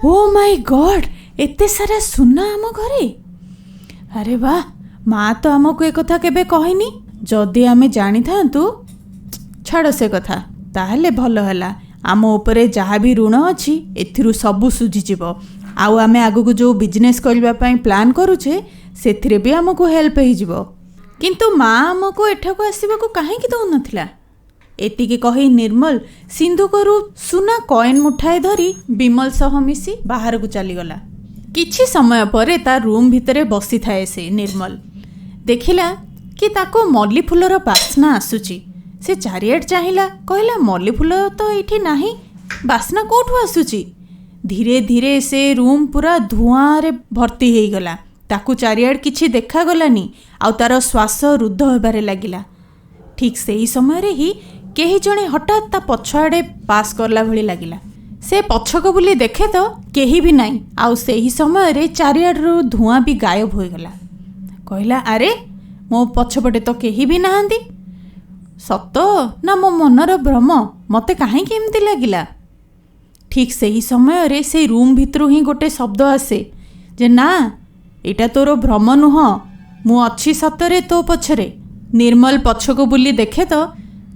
ଓ ମାଇ ଗଡ୍, ଏତେ ସାରା ସୁନା ଆମ ଘରେ! ଆରେ ବାଃ, ମା ତ ଆମକୁ ଏକଥା କେବେ କହିନି। ଯଦି ଆମେ ଜାଣିଥାନ୍ତୁ। ଛାଡ଼ ସେ କଥା। ତାହେଲେ ଭଲ ହେଲା, ଆମ ଉପରେ ଯାହା ବି ଋଣ ଅଛି ଏଥିରୁ ସବୁ ସୁଝିଯିବ। ଆଉ ଆମେ ଆଗକୁ ଯେଉଁ ବିଜନେସ୍ କରିବା ପାଇଁ ପ୍ଲାନ୍ କରୁଛେ, ସେଥିରେ ବି ଆମକୁ ହେଲ୍ପ ହେଇଯିବ। କିନ୍ତୁ ମା ଆମକୁ ଏଠାକୁ ଆସିବାକୁ କାହିଁକି ଦେଉନଥିଲା? ଏତିକି କହି ନିର୍ମଲ ସିନ୍ଧୁକରୁ ସୁନା କଏନ୍ ମୁଠାଏ ଧରି ବିମଲ ସହ ମିଶି ବାହାରକୁ ଚାଲିଗଲା। କିଛି ସମୟ ପରେ ତା ରୁମ୍ ଭିତରେ ବସିଥାଏ ସେ। ନିର୍ମଲ ଦେଖିଲା କି ତାକୁ ମଲ୍ଲି ଫୁଲର ବାସ୍ନା ଆସୁଛି। ସେ ଚାରିଆଡ଼େ ଚାହିଁଲା, କହିଲା, ମଲ୍ଲି ଫୁଲ ତ ଏଇଠି ନାହିଁ, ବାସ୍ନା କେଉଁଠୁ ଆସୁଛି? ଧୀରେ ଧୀରେ ସେ ରୁମ୍ ପୁରା ଧୂଆଁରେ ଭର୍ତ୍ତି ହେଇଗଲା। ତାକୁ ଚାରିଆଡ଼େ କିଛି ଦେଖାଗଲାନି ଆଉ ତାର ଶ୍ୱାସ ରୁଦ୍ଧ ହେବାରେ ଲାଗିଲା। ଠିକ୍ ସେହି ସମୟରେ ହିଁ କେହି ଜଣେ ହଠାତ୍ ତା ପଛଆଡ଼େ ପାସ୍ କଲା ଭଳି ଲାଗିଲା। ସେ ପଛକୁ ବୁଲି ଦେଖେ ତ କେହି ବି ନାହିଁ, ଆଉ ସେହି ସମୟରେ ଚାରିଆଡ଼ରୁ ଧୂଆଁ ବି ଗାୟବ ହୋଇଗଲା। କହିଲା, ଆରେ, ମୋ ପଛପଟେ ତ କେହି ବି ନାହାନ୍ତି। ସତ ନା ମୋ ମନର ଭ୍ରମ? ମୋତେ କାହିଁକି ଏମିତି ଲାଗିଲା? ଠିକ୍ ସେହି ସମୟରେ ସେଇ ରୁମ୍ ଭିତରୁ ହିଁ ଗୋଟେ ଶବ୍ଦ ଆସେ ଯେ, ନା, ଏଇଟା ତୋର ଭ୍ରମ ନୁହଁ, ମୁଁ ଅଛି ସତରେ ତୋ ପଛରେ। ନିର୍ମଲ ପଛକୁ ବୁଲି ଦେଖେ ତ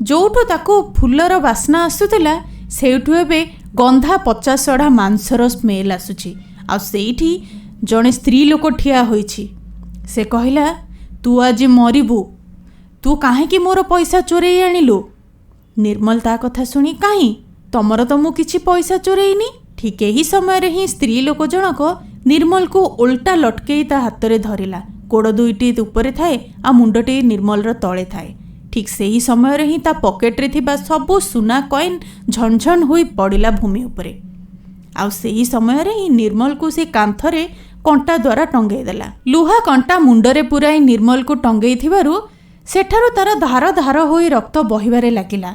ଯୋଉଠୁ ତାକୁ ଫୁଲର ବାସ୍ନା ଆସୁଥିଲା, ସେଇଠୁ ଏବେ ଗନ୍ଧା ପଚାସଢ଼ା ମାଂସର ସ୍ମେଲ୍ ଆସୁଛି, ଆଉ ସେଇଠି ଜଣେ ସ୍ତ୍ରୀ ଲୋକ ଠିଆ ହୋଇଛି। ସେ କହିଲା, ତୁ ଆଜି ମରିବୁ। ତୁ କାହିଁକି ମୋର ପଇସା ଚୋରେଇ ଆଣିଲୁ? ନିର୍ମଲ ତା କଥା ଶୁଣି, କାହିଁ, ତମର ତ ମୁଁ କିଛି ପଇସା ଚୋରେଇନି। ଠିକ୍ ଏହି ସମୟରେ ହିଁ ସ୍ତ୍ରୀ ଲୋକ ଜଣକ ନିର୍ମଲକୁ ଓଲଟା ଲଟକେଇ ତା ହାତରେ ଧରିଲା। ଗୋଡ଼ ଦୁଇଟି ଉପରେ ଥାଏ ଆଉ ମୁଣ୍ଡଟି ନିର୍ମଲର ତଳେ ଥାଏ। ଠିକ୍ ସେହି ସମୟରେ ହିଁ ତା ପକେଟରେ ଥିବା ସବୁ ସୁନା କଏନ୍ ଝଣଝଣ ହୋଇ ପଡ଼ିଲା ଭୂମି ଉପରେ, ଆଉ ସେହି ସମୟରେ ହିଁ ନିର୍ମଲକୁ ସେ କାନ୍ଥରେ କଣ୍ଟା ଦ୍ୱାରା ଟଙ୍ଗେଇ ଦେଲା। ଲୁହା କଣ୍ଟା ମୁଣ୍ଡରେ ପୁରାଇ ନିର୍ମଲକୁ ଟଙ୍ଗେଇ ଥିବାରୁ ସେଠାରୁ ତାର ଧାର ଧାର ହୋଇ ରକ୍ତ ବହିବାରେ ଲାଗିଲା,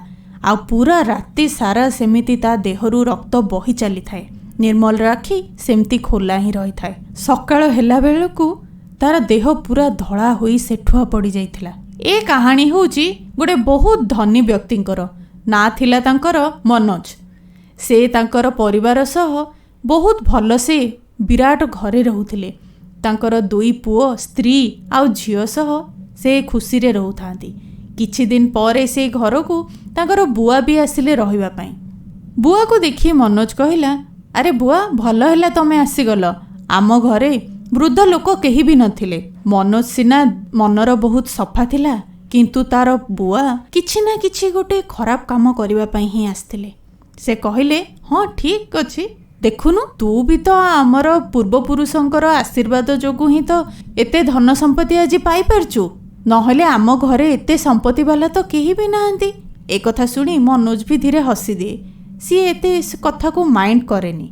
ଆଉ ପୁରା ରାତି ସାରା ସେମିତି ତା ଦେହରୁ ରକ୍ତ ବହି ଚାଲିଥାଏ। ନିର୍ମଲର ଆଖି ସେମିତି ଖୋଲା ହିଁ ରହିଥାଏ। ସକାଳ ହେଲା ବେଳକୁ ତାର ଦେହ ପୁରା ଧଳା ହୋଇ ସେଠୁଆ ପଡ଼ିଯାଇଥିଲା। ଏ କାହାଣୀ ହେଉଛି ଗୋଟେ ବହୁତ ଧନୀ ବ୍ୟକ୍ତିଙ୍କର, ନାଁ ଥିଲା ତାଙ୍କର ମନୋଜ। ସେ ତାଙ୍କର ପରିବାର ସହ ବହୁତ ଭଲସେ ବିରାଟ ଘରେ ରହୁଥିଲେ। ତାଙ୍କର ଦୁଇ ପୁଅ, ସ୍ତ୍ରୀ ଆଉ ଝିଅ ସହ ସେ ଖୁସିରେ ରହୁଥାନ୍ତି। କିଛି ଦିନ ପରେ ସେଇ ଘରକୁ ତାଙ୍କର ବୁଆ ବି ଆସିଲେ ରହିବା ପାଇଁ। ବୁଆକୁ ଦେଖି ମନୋଜ କହିଲା, ଆରେ ବୁଆ, ଭଲ ହେଲା ତମେ ଆସିଗଲ। ଆମ ଘରେ ବୃଦ୍ଧ ଲୋକ କେହି ବି ନଥିଲେ। ମନୋଜ ସିନା ମନର ବହୁତ ସଫା ଥିଲା, କିନ୍ତୁ ତାର ବୁଆ କିଛି ନା କିଛି ଗୋଟେ ଖରାପ କାମ କରିବା ପାଇଁ ହିଁ ଆସିଥିଲେ। ସେ କହିଲେ, ହଁ ଠିକ୍ ଅଛି, ଦେଖୁନୁ, ତୁ ବି ତ ଆମର ପୂର୍ବପୁରୁଷଙ୍କର ଆଶୀର୍ବାଦ ଯୋଗୁଁ ହିଁ ତ ଏତେ ଧନ ସମ୍ପତ୍ତି ଆଜି ପାଇପାରୁଛୁ, ନହେଲେ ଆମ ଘରେ ଏତେ ସମ୍ପତ୍ତି ବାଲା ତ କେହି ବି ନାହାନ୍ତି। ଏ କଥା ଶୁଣି ମନୋଜ ବି ଧୀରେ ହସିଦିଏ। ସିଏ ଏତେ କଥାକୁ ମାଇଣ୍ଡ କରେନି।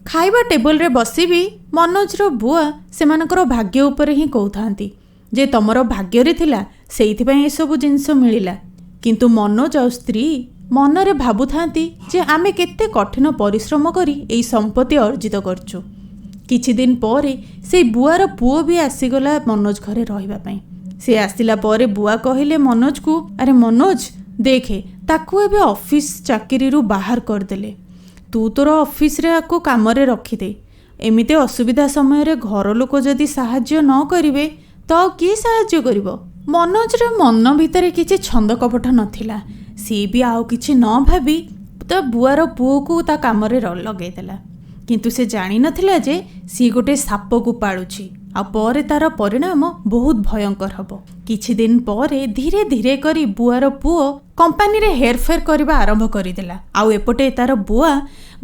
ଖାଇବା ଟେବୁଲରେ ବସି ବି ମନୋଜର ବୁଆ ସେମାନଙ୍କର ଭାଗ୍ୟ ଉପରେ ହିଁ କହୁଥାନ୍ତି ଯେ ତମର ଭାଗ୍ୟରେ ଥିଲା, ସେଇଥିପାଇଁ ଏସବୁ ଜିନିଷ ମିଳିଲା। କିନ୍ତୁ ମନୋଜ ଆଉ ସ୍ତ୍ରୀ ମନରେ ଭାବୁଥାନ୍ତି ଯେ ଆମେ କେତେ କଠିନ ପରିଶ୍ରମ କରି ଏଇ ସମ୍ପତ୍ତି ଅର୍ଜିତ କରିଛୁ। କିଛି ଦିନ ପରେ ସେଇ ବୁଆର ପୁଅ ବି ଆସିଗଲା ମନୋଜ ଘରେ ରହିବା ପାଇଁ। ସେ ଆସିଲା ପରେ ବୁଆ କହିଲେ ମନୋଜକୁ, ଆରେ ମନୋଜ, ଦେଖେ, ତାକୁ ଏବେ ଅଫିସ ଚାକିରିରୁ ବାହାର କରିଦେଲେ। ତୁ ତୋର ଅଫିସରେ ଆକୁ କାମରେ ରଖିଦେ। ଏମିତି ଅସୁବିଧା ସମୟରେ ଘର ଲୋକ ଯଦି ସାହାଯ୍ୟ ନ କରିବେ ତ ଆଉ କିଏ ସାହାଯ୍ୟ କରିବ? ମନୋଜର ମନ ଭିତରେ କିଛି ଛନ୍ଦ କପଟ ନଥିଲା। ସିଏ ବି ଆଉ କିଛି ନ ଭାବି ତା ବୁଆର ପୁଅକୁ ତା କାମରେ ଲଗେଇଦେଲା। କିନ୍ତୁ ସେ ଜାଣିନଥିଲା ଯେ ସିଏ ଗୋଟେ ସାପକୁ ପାଳୁଛି, ଆଉ ପରେ ତାର ପରିଣାମ ବହୁତ ଭୟଙ୍କର ହେବ। କିଛି ଦିନ ପରେ ଧୀରେ ଧୀରେ କରି ବୁଆର ପୁଅ କମ୍ପାନୀରେ ହେରଫେର କରିବା ଆରମ୍ଭ କରିଦେଲା, ଆଉ ଏପଟେ ତାର ବୁଆ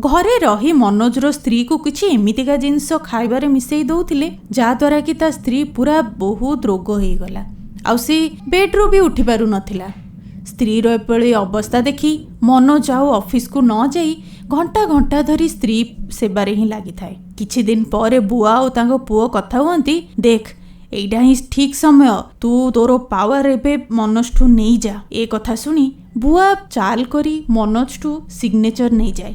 ଘରେ ରହି ମନୋଜର ସ୍ତ୍ରୀକୁ କିଛି ଏମିତିକା ଜିନିଷ ଖାଇବାରେ ମିଶେଇ ଦେଉଥିଲେ, ଯାହାଦ୍ୱାରା କି ତା ସ୍ତ୍ରୀ ପୁରା ବହୁତ ରୋଗ ହେଇଗଲା, ଆଉ ସେ ବେଡ୍ରୁ ବି ଉଠି ପାରୁନଥିଲା। ସ୍ତ୍ରୀର ଏଭଳି ଅବସ୍ଥା ଦେଖି ମନୋଜ ଆଉ ଅଫିସକୁ ନ ଯାଇ ଘଣ୍ଟା ଘଣ୍ଟା ଧରି ସ୍ତ୍ରୀ ସେବାରେ ହିଁ ଲାଗିଥାଏ। କିଛି ଦିନ ପରେ ବୁଆ ଆଉ ତାଙ୍କ ପୁଅ କଥା ହୁଅନ୍ତି, ଦେଖ, ଏଇଟା ହିଁ ଠିକ୍ ସମୟ, ତୁ ତୋର ପାୱାର ଏବେ ମନୋଜଠୁ ନେଇଯା। ଏ କଥା ଶୁଣି ବୁଆ ଚାଲ କରି ମନୋଜଠୁ ସିଗ୍ନେଚର ନେଇଯାଏ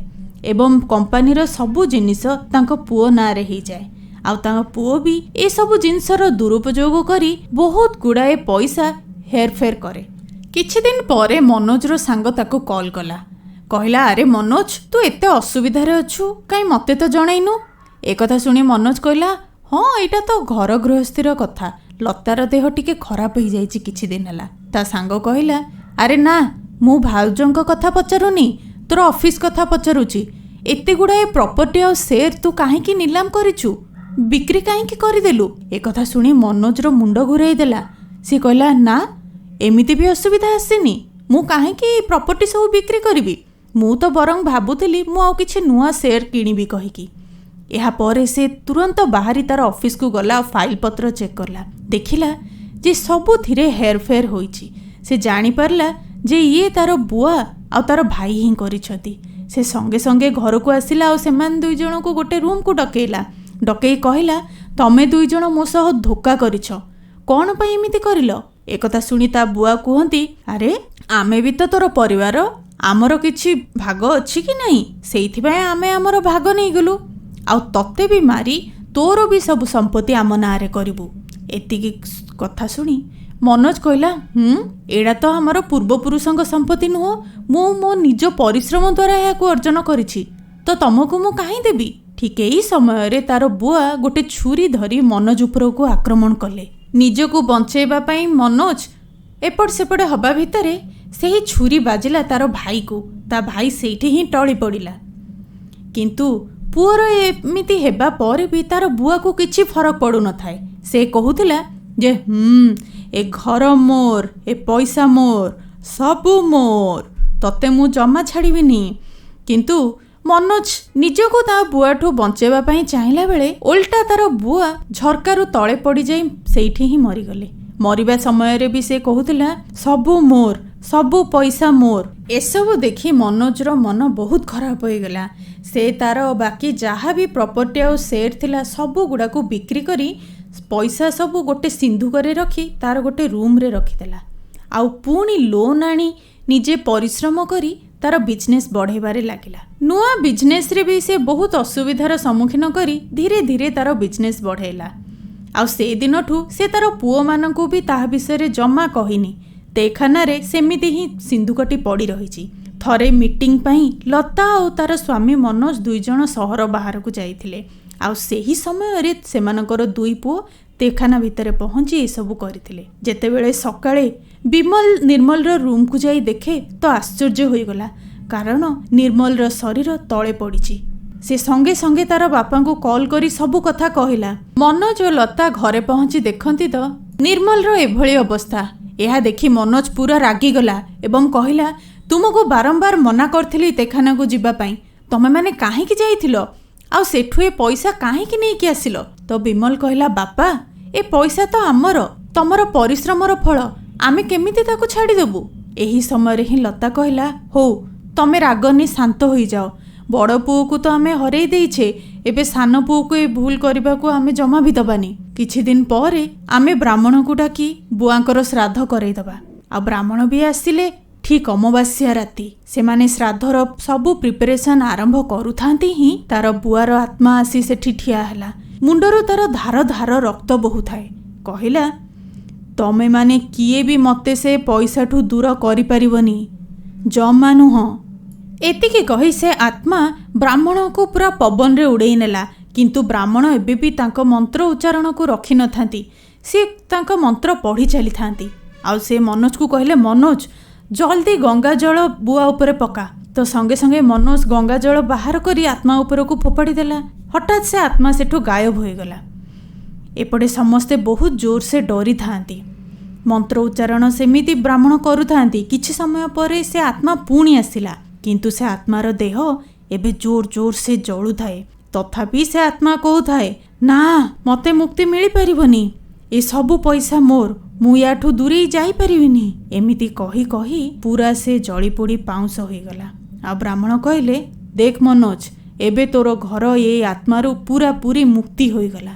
ଏବଂ କମ୍ପାନୀର ସବୁ ଜିନିଷ ତାଙ୍କ ପୁଅ ନାଁରେ ହେଇଯାଏ। ଆଉ ତାଙ୍କ ପୁଅ ବି ଏସବୁ ଜିନିଷର ଦୁରୁପଯୋଗ କରି ବହୁତ ଗୁଡ଼ାଏ ପଇସା ହେରଫେର କରେ। କିଛି ଦିନ ପରେ ମନୋଜର ସାଙ୍ଗ ତାକୁ କଲ୍ କଲା। କହିଲା, ଆରେ ମନୋଜ, ତୁ ଏତେ ଅସୁବିଧାରେ ଅଛୁ, କାହିଁ ମୋତେ ତ ଜଣେଇନୁ? ଏକଥା ଶୁଣି ମନୋଜ କହିଲା, ହଁ, ଏଇଟା ତ ଘର ଗୃହସ୍ଥୀର କଥା, ଲତାର ଦେହ ଟିକେ ଖରାପ ହେଇଯାଇଛି କିଛି ଦିନ ହେଲା। ତା ସାଙ୍ଗ କହିଲା, ଆରେ ନା, ମୁଁ ଭାଉଜଙ୍କ କଥା ପଚାରୁନି, ତୋର ଅଫିସ୍ କଥା ପଚାରୁଛି। ଏତେ ଗୁଡ଼ାଏ ପ୍ରପର୍ଟି ଆଉ ସେୟାର ତୁ କାହିଁକି ନିଲାମ କରିଛୁ, ବିକ୍ରି କାହିଁକି କରିଦେଲୁ? ଏକଥା ଶୁଣି ମନୋଜର ମୁଣ୍ଡ ଘୁରାଇ ଦେଲା। ସେ କହିଲା, ନା, ଏମିତି ବି ଅସୁବିଧା ଆସିନି, ମୁଁ କାହିଁକି ପ୍ରପର୍ଟି ସବୁ ବିକ୍ରି କରିବି? ମୁଁ ତ ବରଂ ଭାବୁଥିଲି ମୁଁ ଆଉ କିଛି ନୂଆ ସେୟାର କିଣିବି କହିକି। ଏହାପରେ ସେ ତୁରନ୍ତ ବାହାରି ତାର ଅଫିସକୁ ଗଲା ଆଉ ଫାଇଲ୍ ପତ୍ର ଚେକ୍ କଲା। ଦେଖିଲା ଯେ ସବୁଥିରେ ହେରଫେର ହୋଇଛି। ସେ ଜାଣିପାରିଲା ଯେ ଇଏ ତାର ବୁଆ ଆଉ ତାର ଭାଇ ହିଁ କରିଛନ୍ତି। ସେ ସଙ୍ଗେ ସଙ୍ଗେ ଘରକୁ ଆସିଲା ଆଉ ସେମାନେ ଦୁଇ ଜଣଙ୍କୁ ଗୋଟେ ରୁମ୍କୁ ଡକେଇଲା। ଡକେଇ କହିଲା, ତମେ ଦୁଇ ଜଣ ମୋ ସହ ଧୋକା କରିଛ, କ'ଣ ପାଇଁ ଏମିତି କରିଲ? ଏକଥା ଶୁଣି ତା ବୁଆ କୁହନ୍ତି, ଆରେ ଆମେ ବି ତ ତୋର ପରିବାର, ଆମର କିଛି ଭାଗ ଅଛି କି ନାହିଁ? ସେଇଥିପାଇଁ ଆମେ ଆମର ଭାଗ ନେଇଗଲୁ, ଆଉ ତତେ ବି ମାରି ତୋର ବି ସବୁ ସମ୍ପତ୍ତି ଆମ ନାଁରେ କରିବୁ। ଏତିକି କଥା ଶୁଣି ମନୋଜ କହିଲା, ହୁଁ, ଏଇଟା ତ ଆମର ପୂର୍ବପୁରୁଷଙ୍କ ସମ୍ପତ୍ତି ନୁହଁ, ମୁଁ ମୋ ନିଜ ପରିଶ୍ରମ ଦ୍ୱାରା ଏହାକୁ ଅର୍ଜନ କରିଛି, ତ ତମକୁ ମୁଁ କାହିଁ ଦେବି? ଠିକ୍ ଏଇ ସମୟରେ ତାର ବୁଆ ଗୋଟେ ଛୁରୀ ଧରି ମନୋଜ ଉପରକୁ ଆକ୍ରମଣ କଲେ। ନିଜକୁ ବଞ୍ଚେଇବା ପାଇଁ ମନୋଜ ଏପଟ ସେପଟ ହେବା ଭିତରେ ସେହି ଛୁରୀ ବାଜିଲା ତାର ଭାଇକୁ। ତା ଭାଇ ସେଇଠି ହିଁ ଟଳି ପଡ଼ିଲା। କିନ୍ତୁ ପୁଅର ଏମିତି ହେବା ପରେ ବି ତାର ବୁଆକୁ କିଛି ଫରକ ପଡ଼ୁନଥାଏ। ସେ କହୁଥିଲା ଯେ ହୁଁ, ଏ ଘର ମୋର, ଏ ପଇସା ମୋର, ସବୁ ମୋର, ତତେ ମୁଁ ଜମା ଛାଡ଼ିବିନି। କିନ୍ତୁ ମନୋଜ ନିଜକୁ ତା ବୁଆଠୁ ବଞ୍ଚେଇବା ପାଇଁ ଚାହିଁଲା ବେଳେ ଓଲଟା ତାର ବୁଆ ଝରକାରୁ ତଳେ ପଡ଼ିଯାଇ ସେଇଠି ହିଁ ମରିଗଲେ। ମରିବା ସମୟରେ ବି ସେ କହୁଥିଲା, ସବୁ ମୋର, ସବୁ ପଇସା ମୋର। ଏସବୁ ଦେଖି ମନୋଜର ମନ ବହୁତ ଖରାପ ହୋଇଗଲା। ସେ ତାର ବାକି ଯାହା ବି ପ୍ରପର୍ଟି ଆଉ ସେୟାର ଥିଲା ସବୁ ଗୁଡ଼ାକୁ ବିକ୍ରି କରି ପଇସା ସବୁ ଗୋଟେ ସିନ୍ଧୁକରେ ରଖି ତାର ଗୋଟେ ରୁମ୍ରେ ରଖିଦେଲା। ଆଉ ପୁଣି ଲୋନ୍ ଆଣି ନିଜେ ପରିଶ୍ରମ କରି ତାର ବିଜନେସ୍ ବଢ଼େଇବାରେ ଲାଗିଲା। ନୂଆ ବିଜନେସ୍ରେ ବି ସେ ବହୁତ ଅସୁବିଧାର ସମ୍ମୁଖୀନ କରି ଧୀରେ ଧୀରେ ତାର ବିଜନେସ୍ ବଢ଼େଇଲା। ଆଉ ସେଦିନଠୁ ସେ ତାର ପୁଅମାନଙ୍କୁ ବି ତାହା ବିଷୟରେ ଜମା କହିନି। ତେଖାନାରେ ସେମିତି ହିଁ ସିନ୍ଧୁକଟି ପଡ଼ି ରହିଛି। ଥରେ ମିଟିଂ ପାଇଁ ଲତା ଆଉ ତାର ସ୍ୱାମୀ ମନୋଜ ଦୁଇ ଜଣ ସହର ବାହାରକୁ ଯାଇଥିଲେ। ଆଉ ସେହି ସମୟରେ ସେମାନଙ୍କର ଦୁଇ ପୁଅ ତେଖାନା ଭିତରେ ପହଞ୍ଚି ଏସବୁ କରିଥିଲେ। ଯେତେବେଳେ ସକାଳେ ବିମଲ ନିର୍ମଲର ରୁମ୍କୁ ଯାଇ ଦେଖେ ତ ଆଶ୍ଚର୍ଯ୍ୟ ହୋଇଗଲା, କାରଣ ନିର୍ମଲର ଶରୀର ତଳେ ପଡ଼ିଛି। ସେ ସଙ୍ଗେ ସଙ୍ଗେ ତାର ବାପାଙ୍କୁ କଲ୍ କରି ସବୁ କଥା କହିଲା। ମନୋଜ ଓ ଲତା ଘରେ ପହଞ୍ଚି ଦେଖନ୍ତି ତ ନିର୍ମଲର ଏଭଳି ଅବସ୍ଥା। ଏହା ଦେଖି ମନୋଜ ପୁରା ରାଗିଗଲା ଏବଂ କହିଲା, ତୁମକୁ ବାରମ୍ବାର ମନା କରିଥିଲି ତେଖାନାକୁ ଯିବା ପାଇଁ, ତମେମାନେ କାହିଁକି ଯାଇଥିଲ? ଆଉ ସେଠୁ ଏ ପଇସା କାହିଁକି ନେଇକି ଆସିଲ? ତ ବିମଲ କହିଲା, ବାପା, ଏ ପଇସା ତ ଆମର, ତମର ପରିଶ୍ରମର ଫଳ, ଆମେ କେମିତି ତାକୁ ଛାଡ଼ିଦେବୁ? ଏହି ସମୟରେ ହିଁ ଲତା କହିଲା, ହଉ ତମେ ରାଗନି, ଶାନ୍ତ ହୋଇଯାଅ। ବଡ଼ ପୁଅକୁ ତ ଆମେ ହରେଇ ଦେଇଛେ, ଏବେ ସାନ ପୁଅକୁ ଏ ଭୁଲ କରିବାକୁ ଆମେ ଜମା ବି ଦେବାନି। କିଛି ଦିନ ପରେ ଆମେ ବ୍ରାହ୍ମଣକୁ ଡାକି ବୁଆଙ୍କର ଶ୍ରାଦ୍ଧ କରେଇଦେବା। ଆଉ ବ୍ରାହ୍ମଣ ବି ଆସିଲେ ଠିକ୍ ଅମାବାସ୍ୟା ରାତି। ସେମାନେ ଶ୍ରାଦ୍ଧର ସବୁ ପ୍ରିପାରେସନ୍ ଆରମ୍ଭ କରୁଥାନ୍ତି ହିଁ ତାର ବୁଆର ଆତ୍ମା ଆସି ସେଠି ଠିଆ ହେଲା। ମୁଣ୍ଡରୁ ତାର ଧାର ଧାର ରକ୍ତ ବହୁଥାଏ। କହିଲା, ତମେମାନେ କିଏ ବି ମୋତେ ସେ ପଇସାଠୁ ଦୂର କରିପାରିବନି, ଜମା ନୁହଁ। ଏତିକି କହି ସେ ଆତ୍ମା ବ୍ରାହ୍ମଣକୁ ପୁରା ପବନରେ ଉଡ଼େଇ ନେଲା। କିନ୍ତୁ ବ୍ରାହ୍ମଣ ଏବେ ବି ତାଙ୍କ ମନ୍ତ୍ର ଉଚ୍ଚାରଣକୁ ରଖିନଥାନ୍ତି, ସିଏ ତାଙ୍କ ମନ୍ତ୍ର ପଢ଼ି ଚାଲିଥାନ୍ତି। ଆଉ ସେ ମନୋଜକୁ କହିଲେ, ମନୋଜ, ଜଲ୍ଦି ଗଙ୍ଗା ଜଳ ବୁଆ ଉପରେ ପକା। ତ ସଙ୍ଗେ ସଙ୍ଗେ ମନୋଜ ଗଙ୍ଗା ଜଳ ବାହାର କରି ଆତ୍ମା ଉପରକୁ ଫୋପାଡ଼ି ଦେଲା। ହଠାତ୍ ସେ ଆତ୍ମା ସେଠୁ ଗାୟବ ହୋଇଗଲା। ଏପଟେ ସମସ୍ତେ ବହୁତ ଜୋରସେ ଡରିଥାନ୍ତି। ମନ୍ତ୍ର ଉଚ୍ଚାରଣ ସେମିତି ବ୍ରାହ୍ମଣ କରୁଥାନ୍ତି। କିଛି ସମୟ ପରେ ସେ ଆତ୍ମା ପୁଣି ଆସିଲା, କିନ୍ତୁ ସେ ଆତ୍ମାର ଦେହ ଏବେ ଜୋର ଜୋର ସେ ଜଳୁଥାଏ। ତଥାପି ସେ ଆତ୍ମା କହୁଥାଏ, ନା, ମୋତେ ମୁକ୍ତି ମିଳିପାରିବନି, ଏସବୁ ପଇସା ମୋର, ମୁଁ ୟାଠୁ ଦୂରେଇ ଯାଇପାରିବିନି। ଏମିତି କହି କହି ପୁରା ସେ ଜଳିପୋଡ଼ି ପାଉଁଶ ହୋଇଗଲା। ଆଉ ବ୍ରାହ୍ମଣ କହିଲେ, ଦେଖ ମନୋଜ, ଏବେ ତୋର ଘର ଏଇ ଆତ୍ମାରୁ ପୁରାପୁରି ମୁକ୍ତି ହୋଇଗଲା।